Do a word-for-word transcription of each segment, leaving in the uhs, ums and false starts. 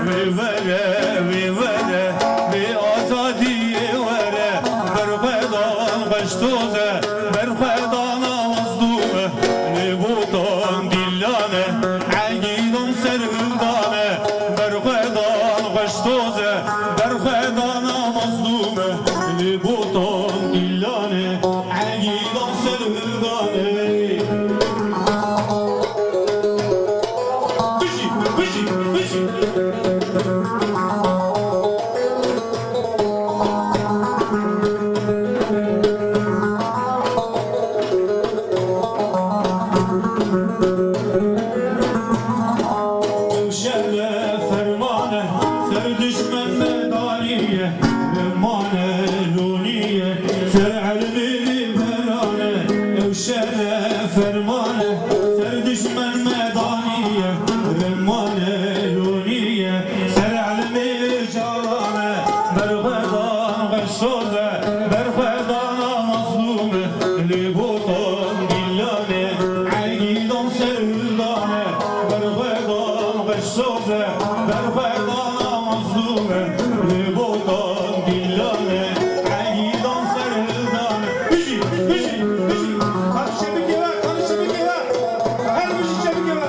Wê were, wê were, wê azadiyê were, berxwedan xweştoz e, berxwedana mezlûm e, lê botan dîlan e, egîdan serhildan e, berxwedan xweştoz e, berxwedana mezlûm e, lê botan dîlan e, egîdan serhildan e. Bijî, bijî, bijî. Ew şer e ferman e, ser dişmen me daniye, remane loniye, ser elmê lê berane, ew şer e ferman e, ser dişmen me daniye, remane loniye, ser elmê caran e, berxwedan xweştoz e, berxwedana mezlûm e, lê botan dîlan e, egîdan serhildan e, berxwedan xweştoz e, berxwedana mezlûm e, lê botan dîlan e, egîdan serhildan e. Bijî, bijî, bijî. Karşımı keva, karşımı keva. Her bijî çabuk keva.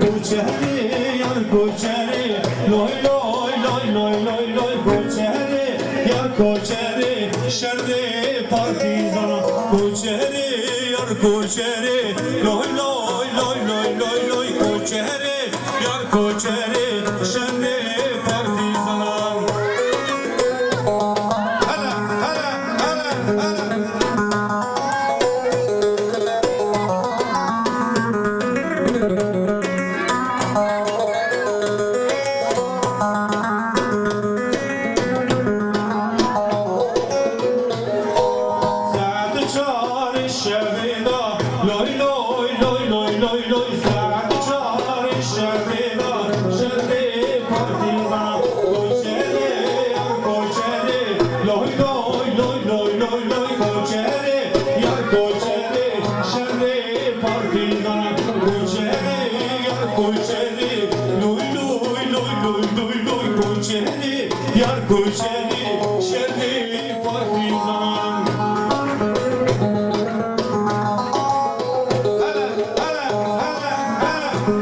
Koçerê, yar koçerê, loy, loy, loy, koçerê, yar koçerê, şerdê partîzan. Koçerê, yar koçerê, loy, loy, loy, koçerê, yar koçerê, şerdê partîzan. Hele, hele, hele, hele. Saet çarê şevê de, loy, loy, loy, loy, loy, loy, saet çarê şevê de, şevê partîzan, koçerê, yar koçerê, loy, loy, loy, loy, loy, loy, koçerê, yar koçerê, şevê partîzan, koçerê, yar koçerê, loy, loy, loy, loy, loy, loy, koçerê, yar koçerê, şevê partîzan. Hele, hele, hele, hele.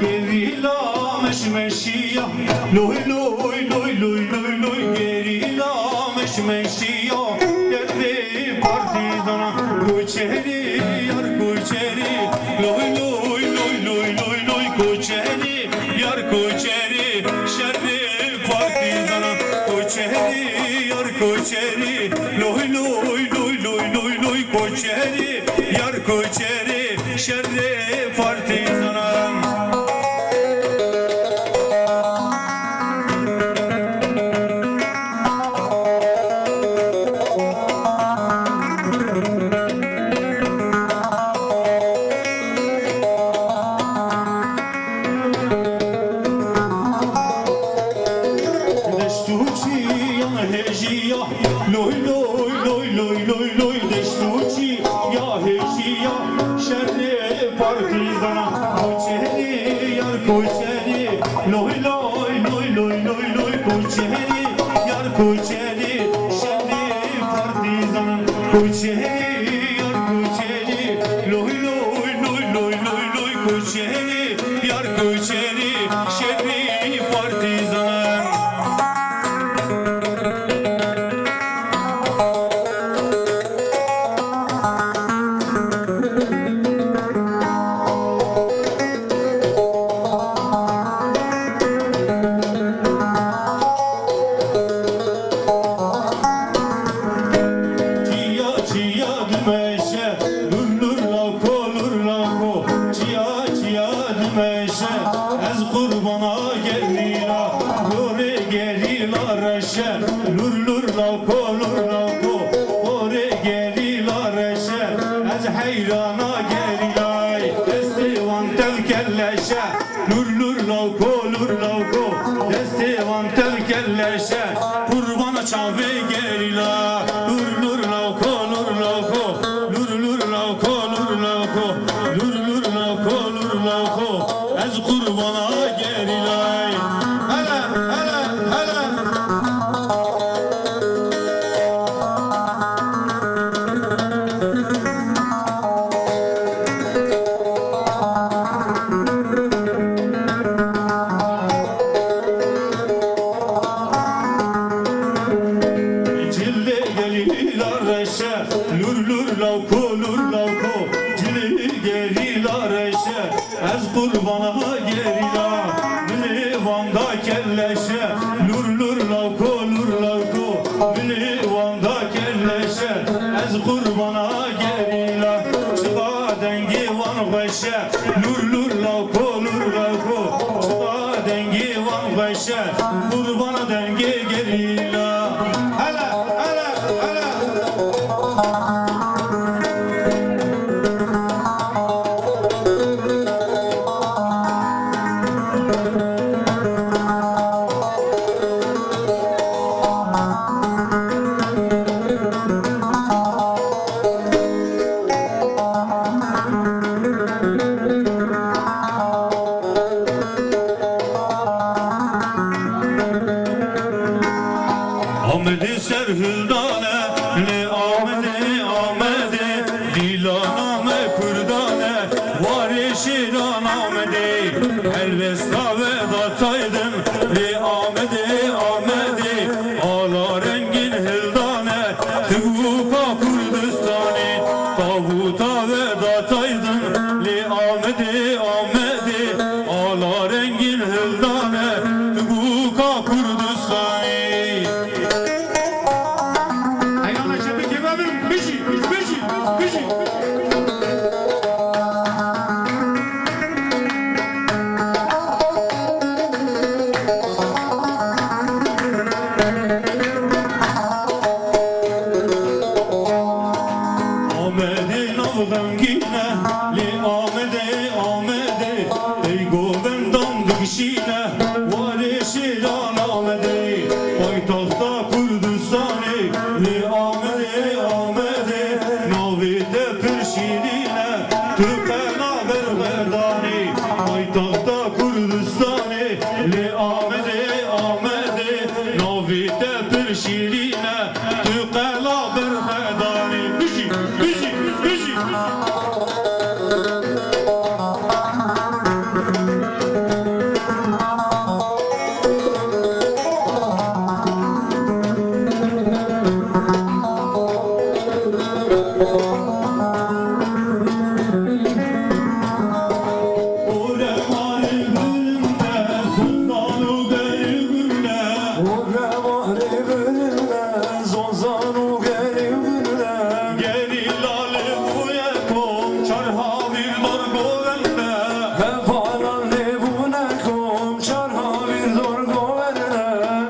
Gerîla meşmeşiya, loy, loy, loy, loy, loy, loy, gerîla meşmeşiya, şerdê partîzana, koçerê, yar koçerê, loy, loy, loy, loy, loy, loy, koçerê, yar koçerê, şerdê partîzana, koçerê, yar koçerê, loy, loy, loy, loy, loy, loy, koçerê, yar koçerê, şerdê partîzanan. Deşt û çiyan hêjiya, loy, loy, loy, loy, loy, loy, deşt û çiya hêjiya, şerdê partîzana, koçerê, yar koçerê, loy, loy, loy, loy, loy, loy, koçerê, yar koçerê, şerdê partîzana, koçerê, yar koçerê, loy, loy, loy, loy, loy, loy, koçerê, yar koçerê, şerdê partîzana. Îrana gerîlay, destê wan tev kelleşe, lur lur lawko, lur lawko, destê wan tev kelleşe, qurbana çavê gerîla, lur lur lawko, lur lawko, lur lur lawko, lur lur lawko, lur lur lawko, ez qurbana gerîlay. Hele, hele, hele. Cilê gerîla reşe, lur lur lawko, lur lawko, cilê gerîla reşe. Ez qurbana gerîla, milê wan da kelleşe, lur lur lawko, lur lawko, milê wan da kelleşe, ez qurbana gerîla, çiqa dengê wan xweşe, lur lur lawko, lur lawko, çiqa dengê wan xweşe, qurbana dengê gerîla. Hele, hele, hele. Amedê ser hildan e, lê Amedê, Amedê, dîlana me kurdan e, warê şêran Amedê, helwesta we da taydin, lê Amedê, Amedê, ala rengîn hildan e, tibûka Kurdistanê, tabuta we da taydin, lê Amedê, Amedê, ala rengîn hildan e, tibûka Kurdistanê. Heyrana şebekê me bin, bijî, bijî, bijî. Amedê nav xemgîn e, lê Amedê, Amedê, ey govendan digişîne, warê şêran Amedê, paytaxta Kurdistanê, lê Amedê, Amedê, navê te pir şîrîn e, tu qe naber xwe danî, paytaxta Kurdistanê, lê Amedê, Amedê, navê te pir şîrîn e, tu qe naber xwe danî. Bijî, bijî, bijî. Gerîla li bû ye kom, çar havîr dor govende. Hevalan lê bûne kom, çar havîr dor govende.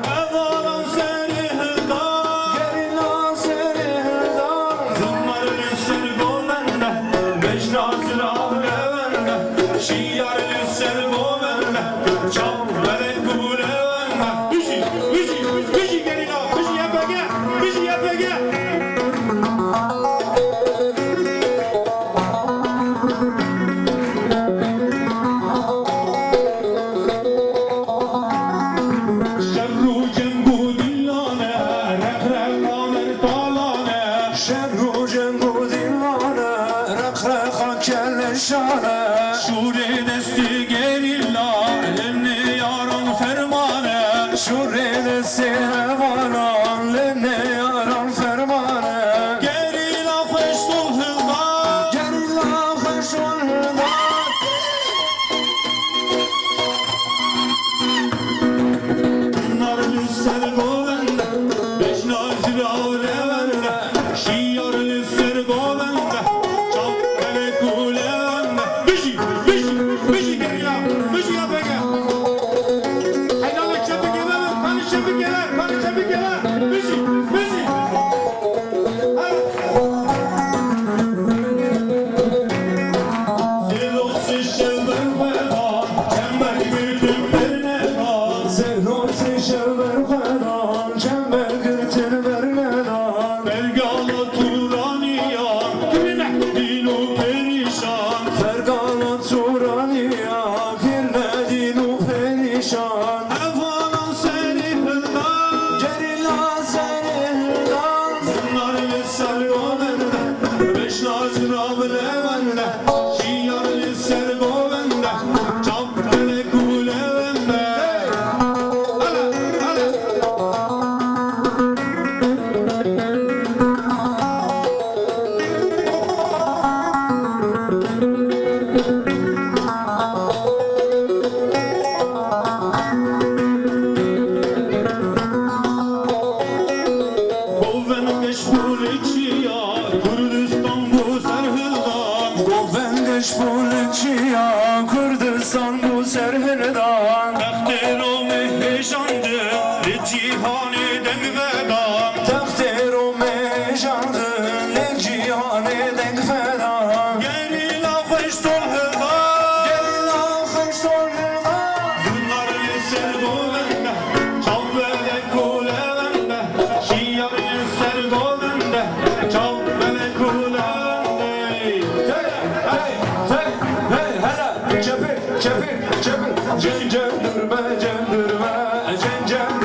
Hevalan serê hilda. Gerîla serê hilda. Zimar li ser govende, bejna zirav lewende. Şiyar li ser govende, çav belek û lewende. Bijî, bijî, bijî gerîla, bijî Y P G, bijî Y P G. Şer û ceng û dîlan e, reqreqa mertalan e. Şer û ceng û dîlan e, reqreqa keleşan e. Şûrê destê gerîla, li nêyaran ferman e. Şûrê destê hevalan, li nêyaran ferman e. Gerîla xweş dol hilda. Gerîla xweş dol hilda. Nar li ser govende, bejna zirav lewende, şiyar li ser govende, çav belek û lewende. Bijî, bijî, bijî gerîla. Lewende, şiyar li ser govende, çav felek û lewende. Hele, hele. Govend geş bû li çiya, Kurdistan bû serhildan. Govend geş bû li çiya, Kurdistan bû serhildan. Textê Romê hêjandin, li cîhanê deng vedan. Textê Romê hêjandin, li cîhanê deng vedan. Gerîla xweş tol hildan. Gerîla xweş tol hildan. Dunar li ser govende, çav felek û lewende. Şiyar li ser govende, çav felek û lewende. Hey, hey, hey, hey, hele. Çepir, çepir, çepir. Cem, cem, durma, cem, durma. Cem, cem,